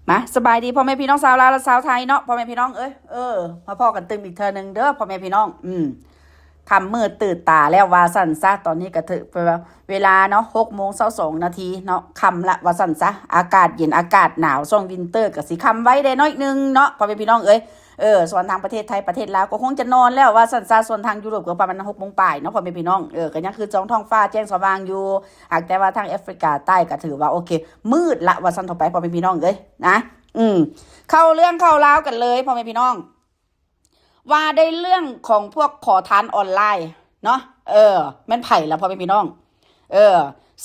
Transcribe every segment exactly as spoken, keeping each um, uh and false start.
มา สบายดีพ่อแม่พี่น้องชาวลาวและชาวไทยเนาะ พ่อแม่พี่น้องเอ้ย เออ มาพ้อกันตื่มอีกเทื่อหนึ่งเด้อ พ่อแม่พี่น้อง อืม ค่ำมืดตื่นตาแล้วว่าซั่นซะ ตอนนี้ก็ถือว่าเวลาเนาะ หกโมงซาวสองนาทีเนาะ ค่ำละว่าซั่นซะ อากาศเย็น อากาศหนาว ช่วงวินเตอร์ก็สิค่ำไวแด่น้อยหนึ่งเนาะ พ่อแม่พี่น้องเอ้ย เออ ส่วนทางประเทศไทย ประเทศลาวก็คงจะนอนแล้วว่าซั่นซะ ส่วนทางยุโรปก็ประมาณหกโมงปลายเนาะ พ่อแม่พี่น้อง เออ ก็ยังคือจ้องท้องฟ้าแจ้งสว่างอยู่ หากแต่ว่าทางแอฟริกาใต้ก็ถือว่าโอเค มืดละว่าซั่นเถาะไป พ่อแม่พี่น้องเอ้ย นะ อืม เข้าเรื่องเข้าราวกันเลย พ่อแม่พี่น้อง ว่าได้เรื่องของพวกขอทานออนไลน์เนาะ เออ แม่นไผล่ะ พ่อแม่พี่น้อง เออ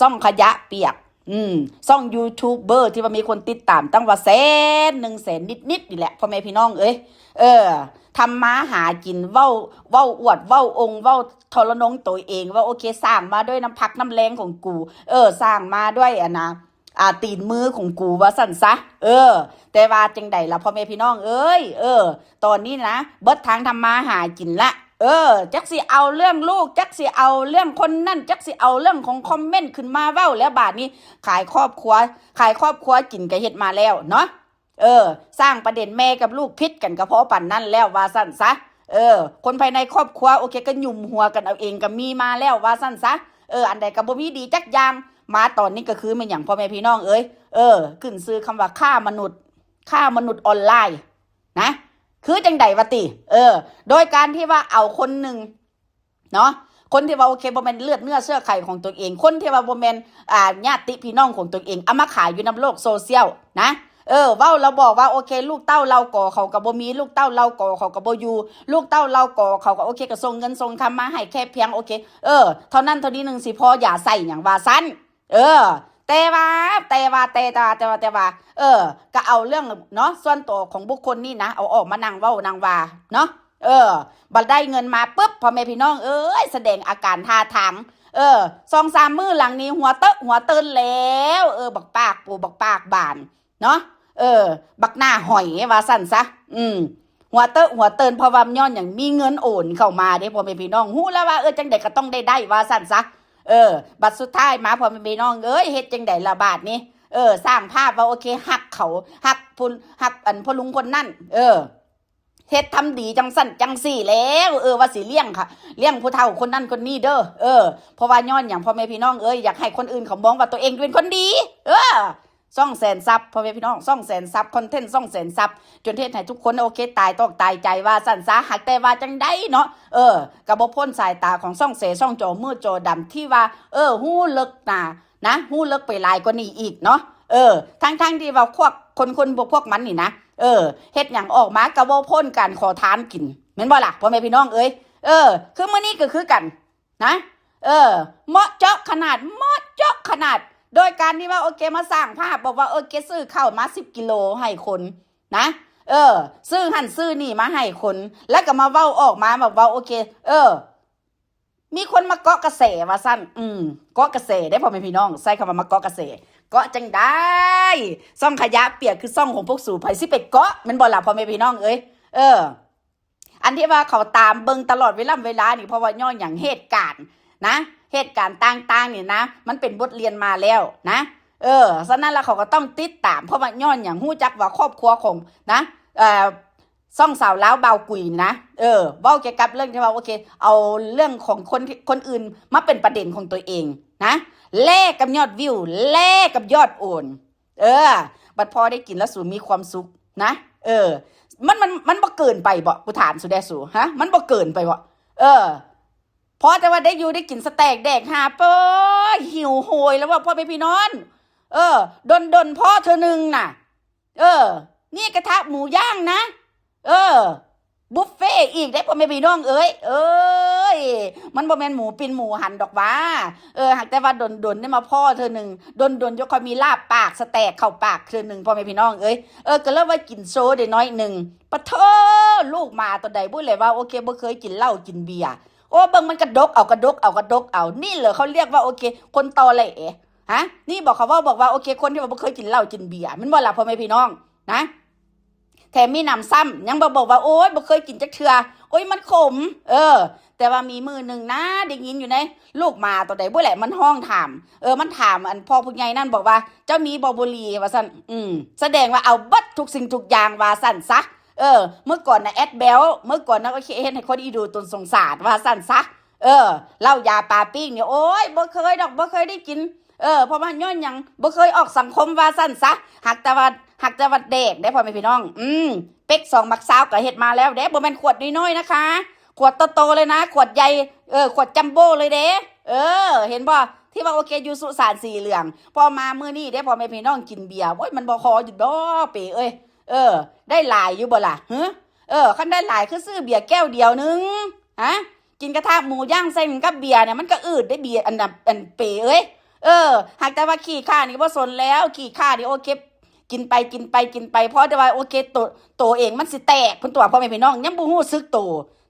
ซ่องขยะเปียก อืม ซ่องยูทูบเบอร์ที่ว่ามีคนติดตามตั้งว่าแสนหนึ่งแสนนิดๆ นี่แหละ พ่อแม่พี่น้องเอ้ย เออ ทำมาหากิน เว้า เว้าอวด เว้าองค์ เว้าทรนงตัวเอง ว่าโอเค สร้างมาด้วยน้ำพักน้ำแรงของกู เออ สร้างมาด้วยอะนะ อ่า ตีนมือของกูว่าซั่นซะ เออ แต่ว่าจังใดล่ะ พ่อแม่พี่น้องเอ้ย เออ ตอนนี้นะ เบิดทางทำมาหากินละ เออ จักสิเอาเรื่องลูก จักสิเอาเรื่องคนนั่น จักสิเอาเรื่องของคอมเมนต์ขึ้นมาเว้า แล้วบาดนี้ ขายครอบครัว ขายครอบครัวกินก็เฮ็ดมาแล้วเนาะ เออ สร้างประเด็นแม่กับลูกผิดกันก็พอปานนั้นแล้วว่าซั่นซะ เออ คนภายในครอบครัวโอเคก็หยุมหัวกันเอาเองก็มีมาแล้วว่าซั่นซะ เออ อันใดก็บ่มีดีจักอย่าง มาตอนนี้ก็คือแม่นหยัง พ่อแม่พี่น้องเอ้ย เออ ขึ้นชื่อคำว่าค้ามนุษย์ ค้ามนุษย์ออนไลน์นะ คือจังใดวะติ เออ โดยการที่ว่าเอาคนหนึ่งเนาะ คนที่ว่าโอเคบ่แม่นเลือดเนื้อเชื้อไขของตัวเอง คนที่ว่าบ่แม่น อ่า ญาติพี่น้องของตัวเอง เอามาขายอยู่นำโลกโซเชียลนะ เออ เว้าแล้วบอกว่าโอเค ลูกเต้าเลาก่อเขาก็บ่มี ลูกเต้าเลาก่อเขาก็บ่อยู่ ลูกเต้าเลาก่อเขาก็โอเค ก็ส่งเงินส่งคำมาให้แค่เพียงโอเค เออ เท่านั้นเท่านี้หนึ่งสิพออย่าใส่หยังว่าซั่น เออ แต่ว่า แต่ว่า แต่ แต่ว่า แต่ว่า แต่ว่า เออ ก็เอาเรื่องเนาะ ส่วนตัวของบุคคลนี่นะ เอาออกมานั่งเว้านั่งว่าเนาะ เออ บัดได้เงินมาปุ๊บ พ่อแม่พี่น้องเอ้ย แสดงอาการท่าทาง เออ สองสามมื้อหลังนี้หัวเต๊อะหัวเตินแล้ว เออ บักปากปูบักปากบานเนาะ เออ บักหน้าหอยว่าซั่นซะ อืม หัวเต๊อะหัวเติน เพราะว่าย้อนหยังมีเงินโอนเข้ามาเด้ พ่อแม่พี่น้อง ฮู้แล้วว่า เออ จังใดก็ต้องได้ได้ว่าซั่นซะ เออ บัดสุดท้ายมา พ่อแม่พี่น้องเอ้ย เฮ็ดจังใดล่ะบาดนี้ เออ สร้างภาพว่าโอเค ฮักเขา ฮักผู้ ฮักอันพ่อลุงคนนั้น เออ เฮ็ดทำดีจังซั่นจังซี่แล้ว เออ ว่าสิเลี้ยงค่ะ เลี้ยงผู้เฒ่าคนนั้นคนนี้เด้อ เออ เพราะว่าย้อนหยัง พ่อแม่พี่น้องเอ้ย อยากให้คนอื่นเขามองว่าตัวเองเป็นคนดี เออ ซ่องแสนซับ พ่อแม่พี่น้อง ซ่องแสนซับ คอนเทนต์ซ่องแสนซับ จนเฮ็ดให้ทุกคนโอเค ตายตอกตายใจว่าซั่นซะ หากแต่ว่าจังใดเนาะ เออ ก็บ่พ้นสายตาของซ่องแส ซ่องจอมืดจอดำที่ว่า เออ ฮู้เลิกหนา นะ ฮู้เลิกไปหลายกว่านี้อีกเนาะ เออ ทั้งๆที่ว่าพวกคนๆ พวก พวกมันนี่นะ เออ เฮ็ดหยังออกมาก็บ่พ้นการขอทานกิน แม่นบ่ล่ะ พ่อแม่พี่น้องเอ้ย เออ คือมื้อนี้ก็คือกัน นะ เออ เหมาะเจาะขนาด เหมาะเจาะขนาด โดยการที่ว่าโอเค มาสร้างภาพ บอกว่าโอเค ซื้อข้าวมาสิบกิโลให้คนนะ เออ ซื้อหั่นซื้อนี่มาให้คน แล้วก็มาเว้าออกมาแบบว่าโอเค เออ มีคนมาเกาะกระแสว่าซั่น อืม เกาะกระแสได้ พ่อแม่พี่น้อง ใช้คำว่ามาเกาะกระแส เกาะจังได้ ซ่องขยะเปียกคือซ่องของพวกสู ไผสิไปเกาะ แม่นบ่ล่ะ พ่อแม่พี่น้องเอ้ย เออ อันที่ว่าเขาตามเบิ่งตลอดเวลาเวลานี่ เพราะว่าย้อนหยัง เหตุการณ์นะ เหตุการณ์ต่างๆ นี่นะ มันเป็นบทเรียนมาแล้วนะ เออ ฉะนั้นแล้วเขาก็ต้องติดตาม เพราะว่าย้อนหยัง ฮู้จักว่าครอบครัวของนะ เอ่อ ซ่องสาวลาวบ่าวกุยนี่นะ เออ เว้าเกี่ยวกับเรื่องที่ว่าโอเค เอาเรื่องของคนที่ คนอื่นมาเป็นประเด็นของตัวเองนะ แลกกับยอดวิว แลกกับยอดโอน เออ บัดพอได้กินแล้วสูมีความสุขนะ เออ มัน มัน มันบ่เกินไปบ่ กูถามสูแด่สู ฮะ มันบ่เกินไปบ่ เออ พอแต่ว่าได้อยู่ได้กินสแต็กแดกฮาเป้ย หิวโหยแล้วว่าพ่อแม่พี่น้อง เออ ดนๆ พอเทื่อหนึ่งน่ะ เออ นี่กระทะหมูย่างนะ เออ บุฟเฟ่ต์อีกได้ พ่อแม่พี่น้องเอ้ย เอ้ย มันบ่แม่นหมูปิ้นหมูหันดอกหว่า เออ หากแต่ว่าดนๆ ได้มาพอเทื่อหนึ่ง ดนๆ จะค่อยมีลาบปากสแต็กเข้าปากเทื่อหนึ่ง พ่อแม่พี่น้องเอ้ย เออ ก็เลยว่ากินโซได้น้อยหนึ่ง ปะเถอะ ลูกหมาตัวใดบุ้ยเลยว่าโอเค บ่เคยกินเหล้ากินเบียร์ โอ้ เบิ่งมันกระดกเอา กระดกเอา กระดกเอา นี่เหรอเขาเรียกว่าโอเค คนตอแหล ฮะ นี่บอกเขาว่า บอกว่าโอเค คนที่ว่าบ่เคยกินเหล้ากินเบียร์ แม่นบ่ล่ะ พ่อแม่พี่น้อง นะ แถมมีหนำซ้ำ ยังบอก บอกว่า โอ๊ย บ่เคยกินจักเทื่อ โอ๊ย มันขม เออ แต่ว่ามีมื้อหนึ่งนะ ได้ยินอยู่ในลูกหมาตัวใดบ่แหละ มันฮ้องถาม เออ มันถามอันพ่อผู้ใหญ่นั่นบอกว่า "เจ้ามีบ่บุหรี่" ว่าซั่น อืม แสดงว่าเอาเบิดทุกสิ่งทุกอย่างว่าซั่นซะ เออ เมื่อก่อนนะแอดแบล เมื่อก่อนนะก็เฮ็ดให้คนอีดูตนสงสารว่าซั่นซะ เออ เหล้ายาปาปิ้งเนี่ย โอ้ย บ่เคยดอก บ่เคยได้กิน เออ เพราะว่าย้อนหยัง บ่เคยออกสังคมว่าซั่นซะ หากแต่ว่า หากแต่ว่าแดกเด้ พ่อแม่พี่น้อง อืม เป๊กสองหมากซาวก็เฮ็ดมาแล้วเด้ บ่แม่นขวดน้อยๆนะคะ ขวดโตๆเลยนะ ขวดใหญ่ เออ ขวดจัมโบ้เลยเด้ เออ เห็นบ่ ที่ว่าโอเค อยู่สุสานสีเหลือง พอมามื้อนี้เด้ พ่อแม่พี่น้องกินเบียร์ โอ้ย มันบ่คออยู่ดอกเป๋เอ้ย เออ ได้หลายอยู่บ่ล่ะ ฮะ เออ คันได้หลายคือซื้อเบียร์แก้วเดียวหนึ่ง ฮะ กินกระทะหมูย่างใส่กับเบียร์เนี่ย มันก็อืดได้เบียร์ อันดับ อันเป๋เอ้ย เออ หากแต่ว่าขี้ข้านี่บ่สนแล้ว ขี้ข้านี่โอเค กินไป กินไป กินไป เพราะแต่ว่าโอเค โต โตเองมันสิแตก เพิ่นตัว พ่อแม่พี่น้อง ยังบ่ฮู้สึกโต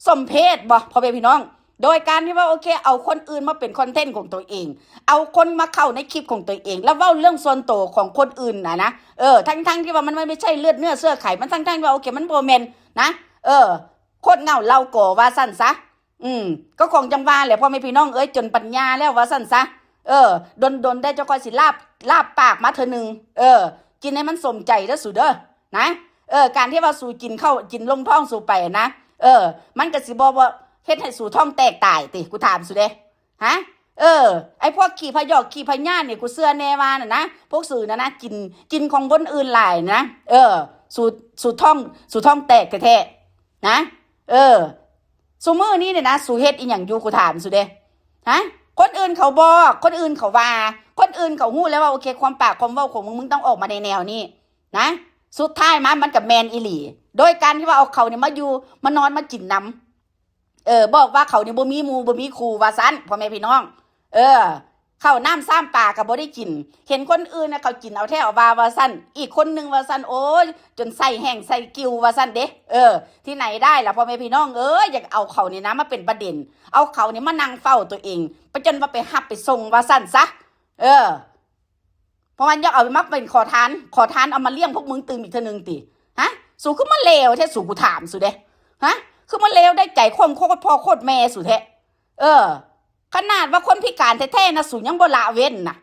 สมเพศบ่ พ่อแม่พี่น้อง โดยการที่ว่าโอเค เอาคนอื่นมาเป็นคอนเทนต์ของตัวเอง เอาคนมาเข้าในคลิปของตัวเอง แล้วเว้าเรื่องส่วนตัวของคนอื่นน่ะนะ เออ ทั้งๆที่ว่ามันไม่ ไม่ใช่เลือดเนื้อเชื่อไข มันทั้งๆที่ว่าโอเค มันบ่แม่นนะ เออ โคตรเหงาเล่าก่อว่าซั่นซะ อืม ก็ของจังว่าแหละ พ่อแม่พี่น้องเอ้ย จนปัญญาแล้วว่าซั่นซะ เออ ดนๆได้เจ้าค่อยสิลาบ ลาบปากมาเทื่อหนึ่ง เออ กินให้มันสมใจเด้อสูเด้อ นะ เออ การที่ว่าสูกินเข้า กินลงท้องสูไปนะ เออ มันก็สิบ่ บ่เฮ็ดให้สูท้องแตกตายติ กูถามสูเด้ ฮะ เออ ไอ้พวกขี้พยอกขี้พยาธินี่ กูเชื่อแน่ว่าน่ะนะ พวกสูน่ะนะ กิน กินของคนอื่นหลายนะ เออ สู สูท้อง สูท้องแตกแท้ๆ นะ เออ ซุมื้อนี้เนี่ยนะ สูเฮ็ดอีหยังอยู่ กูถามสูเด้ ฮะ คนอื่นเขาบอก คนอื่นเขาว่า คนอื่นเขาฮู้แล้วว่าโอเค ความปากความเว้าของมึง มึงต้องออกมาในแนวนี้นะ สุดท้ายมามันก็แม่นอีหลี โดยการที่ว่าเอาเขาเนี่ยมาอยู่ มานอนมากินนำ เออ บอกว่าเขาเนี่ยบ่มีหมู่บ่มีคู่ว่าซั่น พ่อแม่พี่น้อง เออ ข้าวน้ำซ้ำปลาก็บ่ได้กิน เห็นคนอื่นน่ะเขากินเอาแท้เอาว่าว่าซั่น อีกคนหนึ่งว่าซั่น โอ้ย จนไส้แห้งไส้กิ่วว่าซั่นเด้ เออ ที่ไหนได้ล่ะ พ่อแม่พี่น้องเอ้ย อยากเอาเขาเนี่ยนะมาเป็นประเด็น เอาเขาเนี่ยมานั่งเฝ้าตัวเอง ไปจนว่าไปฮับไปส่งว่าซั่นซะ เออ เพราะมันอยากเอามาเป็นขอทาน ขอทานเอามาเลี้ยงพวกมึงตื่มอีกเทื่อนึงติ ฮะ สูคือมาเลวแท้ สู กูถามสูเด้ ฮะ คือมาเลวได้ใจคนโคตรพ่อโคตรแม่สูแท้ เออ ขนาดว่าคนพิการแท้ๆนะ สูยังบ่ละเว้นนะ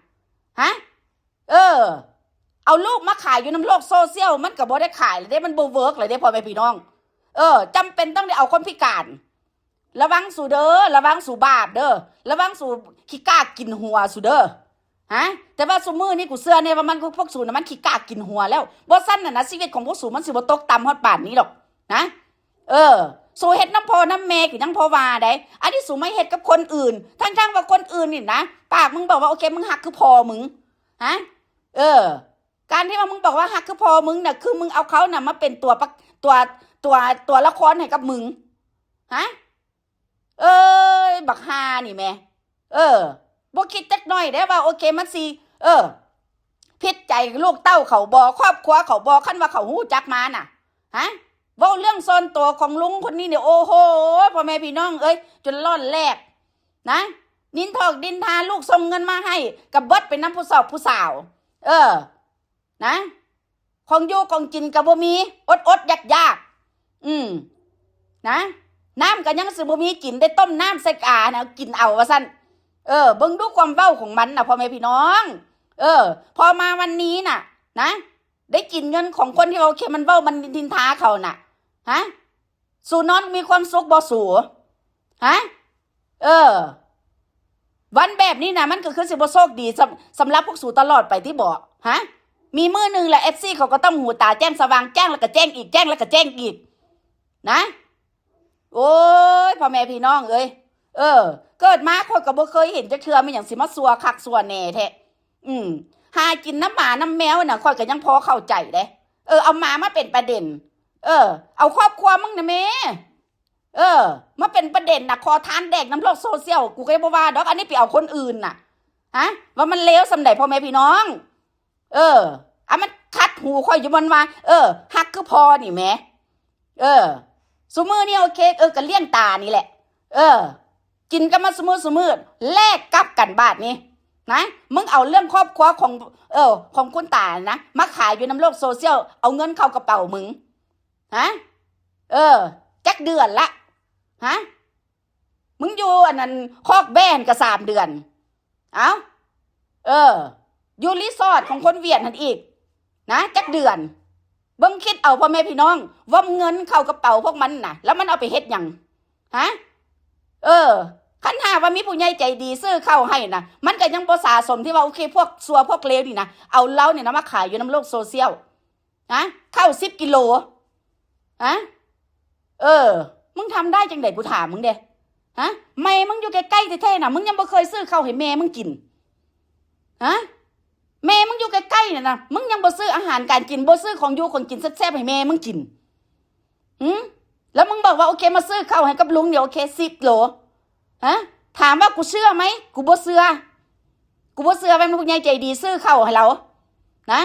ฮะ เออ เอาลูกมาขายอยู่นำโลกโซเชียล มันก็บ่ได้ขายเลยเด้ มันบ่เวิร์กเลยเด้ พ่อแม่พี่น้อง เออ จำเป็นต้องได้เอาคนพิการ ระวังสูเด้อ ระวังสูบาปเด้อ ระวังสูขี้กากกินหัวสูเด้อ ฮะ แต่ว่าซุมื้อนี้กูเชื่อแน่ว่ามัน พวกสูน่ะมันขี้กากกินหัวแล้ว บ่ซั่นน่ะนะ ชีวิตของพวกสูมันสิบ่ตกต่ำฮอดปานนี้ดอกนะ เออ สูเฮ็ดนำพ่อนำแม่ก็ยังพอว่าได้ อันนี้สูมาเฮ็ดกับคนอื่น ทั้งๆว่าคนอื่นนี่นะ ปากมึงบอกว่าโอเค มึงฮักคือพ่อมึง ฮะ เออ การที่ว่ามึงบอกว่าฮักคือพ่อมึงน่ะ คือมึงเอาเขาน่ะมาเป็นตัวประ- ตัว- ตัว- ตัวละครให้กับมึง ฮะ เอ้ย บักห่านี่แหม เออ บ่คิดจักหน่อยเด้ว่าโอเค มันสิ เออ ผิดใจลูกเต้าเขาบ่ ครอบครัวเขาบ่ คันว่าเขาฮู้จักมาน่ะ ฮะ เว้าเรื่องส่วนตัวของลุงคนนี้เนี่ย โอ้โห พ่อแม่พี่น้องเอ้ย จนร้อนแลบนะ นินทอกนินทาลูกส่งเงินมาให้ ก็เบิดไปนำผู้สาวผู้สาว เออ นะ ของอยู่ของกินก็บ่มี อดๆ อยากๆ อืม นะ น้ำก็ยังสิบ่มีกิน ได้ต้มน้ำใส่กานะ กินเอาว่าซั่น เออ เบิ่งดูความเว้าของมันน่ะ พ่อแม่พี่น้อง เออ พอมาวันนี้น่ะ นะ ได้กินเงินของคนที่โอเค มันเว้า มันนินทาเขาน่ะ ฮะ สูนอนมีความสุขบ่สู ฮะ เออ วันแบบนี้น่ะ มันก็คือสิบ่โชคดีสำ- สำหรับพวกสูตลอดไปติบ่ ฮะ มีมื้อหนึ่งแหละ เอฟซี เขาก็ต้องหูตาแจ้งสว่าง แจ้งแล้วก็แจ้งอีก แจ้งแล้วก็แจ้งอีก นะ โอ้ย พ่อแม่พี่น้องเอ้ย เออ เกิดมาข้อยก็บ่เคยเห็นจักเทื่อ มีหยังสิมาซัวคักซัวแน่แท้ อืม หากินนำหมานำแมวน่ะ ข้อยก็ยังพอเข้าใจเด้ เออ เอาหมามาเป็นประเด็น เออ เอาครอบครัวมึงน่ะแม่ เออ มาเป็นประเด็นน่ะ ขอทานแดกนำโลกโซเชียล กูก็ยังบ่ว่าดอก อันนี้ไปเอาคนอื่นน่ะ ฮะ ว่ามันเลวส่ำใด พ่อแม่พี่น้อง เออ อันมันขัดหูข้อยอยู่ มันว่า เออ ฮักคือพ่อนี่แหม เออ ซุมื้อนี่โอเค เออ ก็เลี้ยงตานี่แหละ เออ กินกันมาซุมื้อซุมื้อ แลกกับกันบาดนี้ นะ มึงเอาเรื่องครอบครัวของ เออ ของคุณตานะ มาขายอยู่นำโลกโซเชียล เอาเงินเข้ากระเป๋ามึง ฮะ เออ จักเดือนละ ฮะ มึงอยู่อันนั้น คอกแบนก็สามเดือน เอ้า เออ อยู่รีสอร์ทของคนเวียดหั่นอีก นะ จักเดือน เบิ่งคิดเอาพ่อแม่พี่น้อง ว่าเงินเข้ากระเป๋าพวกมันน่ะ แล้วมันเอาไปเฮ็ดหยัง ฮะ เออ คันหากว่ามีผู้ใหญ่ใจดีซื้อข้าวให้น่ะ มันก็ยังบ่สาสมที่ว่า โอเค พวกซัวพวกเลวนี่นะ เอาลาวเนี่ยนะมาขายอยู่นำโลกโซเชียล ฮะ ข้าวสิบกิโล ฮะ เออ มึงทำได้จังใด๋ กูถามมึงเด้ ฮะ แม่มึงอยู่ใกล้ๆแท้ๆน่ะ มึงยังบ่เคยซื้อข้าวให้แม่มึงกิน ฮะ แม่มึงอยู่ใกล้ๆน่ะนะ มึงยังบ่ซื้ออาหารการกิน บ่ซื้อของอยู่ของกินแซ่บๆให้แม่มึงกิน หืม แล้วมึงบอกว่า โอเค มาซื้อข้าวให้กับลุง เดี๋ยว โอเค สิบโล ฮะ ถามว่ากูเชื่อไหม กูบ่เชื่อ กูบ่เชื่อว่าผู้ใหญ่ใจดีซื้อข้าวให้ลาว นะ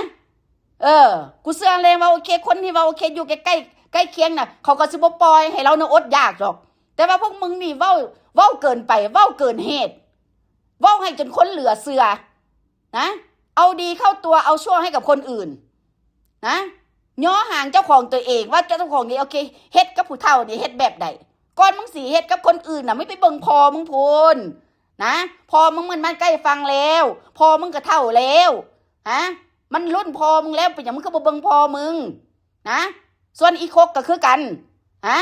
เออ กูเชื่อเลยว่า โอเค คนที่ว่า โอเค อยู่ใกล้ๆ ใกล้เคียงน่ะ เขาก็สิบ่ปล่อยให้ลาวน่ะอดอยากดอก แต่ว่าพวกมึงนี่เว้า เว้าเกินไป เว้าเกินเหตุ เว้าให้จนคนเหลือเชื่อ นะ เอาดีเข้าตัว เอาชั่วให้กับคนอื่น นะ ย้อหางเจ้าของตัวเอง ว่าเจ้าของนี่ โอเค เฮ็ดกับผู้เฒ่านี่เฮ็ดแบบใด ก่อนมึงสิเฮ็ดกับคนอื่นน่ะ ไม่ไปเบิ่งพ่อมึงพู้น นะ พ่อมึงมัน มันใกล้ฟังแล้ว พ่อมึงก็เฒ่าแล้ว ฮะ มันรุ่นพ่อมึงแล้ว เป็นหยังมึงคือบ่เบิ่งพ่อมึง นะ ส่วนอีคกก็คือกัน ฮะ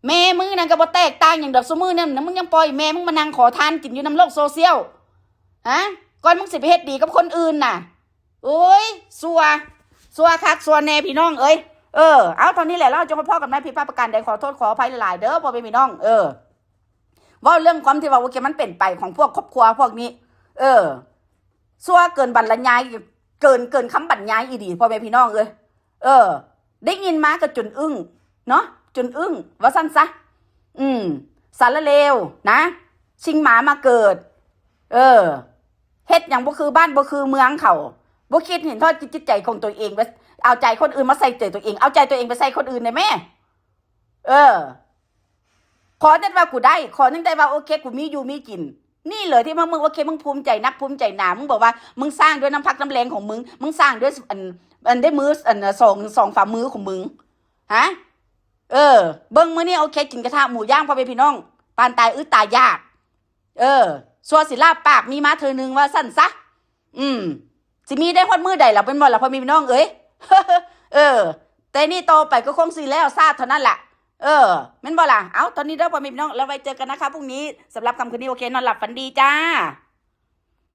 แม่มึงนั่นก็บ่แตกต่างหยังดอก ซุมื้อนั่นนะ มึงยังปล่อยแม่มึงมานั่งขอทานกินอยู่นำโลกโซเชียล ฮะ ก่อนมึงสิไปเฮ็ดดีกับคนอื่นน่ะ โอ้ย ซัว ซัวคักซัวแน่พี่น้องเอ้ย เออ เอาเท่านี้แหละ แล้วจะมาพ้อกันในผิดพลาดประการใด ขอโทษขออภัยหลายๆเด้อพ่อแม่พี่น้อง เออ เว้าเรื่องความที่ว่า โอเค มันเป็นไปของพวกครอบครัวพวกนี้ เออ ซัวเกินบรรยาย เกิน เกินคำบรรยายอีหลีพ่อแม่พี่น้องเอ้ย เออ ได้ยินมาก็จนอึ้ง เนาะ จนอึ้ง ว่าซั่นซะ อืม สารเลวนะ ชิงหมามาเกิด เออ เฮ็ดหยังบ่คือบ้านบ่คือเมืองเขา บ่คิดเห็นทอดจิตใจของตัวเองไป เอาใจคนอื่นมาใส่ใจตัวเอง เอาใจตัวเองไปใส่คนอื่นได้แม่ เออ ขอแต่ว่ากูได้ ขอนึงได้ว่า โอเค กูมีอยู่มีกิน นี่เลยที่มึง มึง โอเค มึงภูมิใจนักภูมิใจหนา มึงบอกว่ามึงสร้างด้วยน้ำพักน้ำแรงของมึง มึงสร้างด้วยอัน อันด้วยมือ อัน สอง สองฝ่ามือของมึง ฮะ เออ เบิ่งมื้อนี้ โอเค กินกระทะหมูย่างพ่อแม่พี่น้อง ปานตายอึดตายอยาก เออ ซัวสิลาบปากมีมาเทื่อนึง ว่าซั่นซะ อืม สิมีได้ฮอดมื้อใดล่ะ เป็นบ่ล่ะพ่อแม่พี่น้องเอ้ย เออ แต่นี่ต่อไปก็คงสิแล้วซาดเท่านั้นล่ะ เออ แม่นบ่ล่ะ เอ้า ตอนนี้เด้อพ่อแม่พี่น้อง แล้วไว้เจอกันนะคะพรุ่งนี้ สำหรับค่ำคืนนี้ โอเค นอนหลับฝันดีจ้า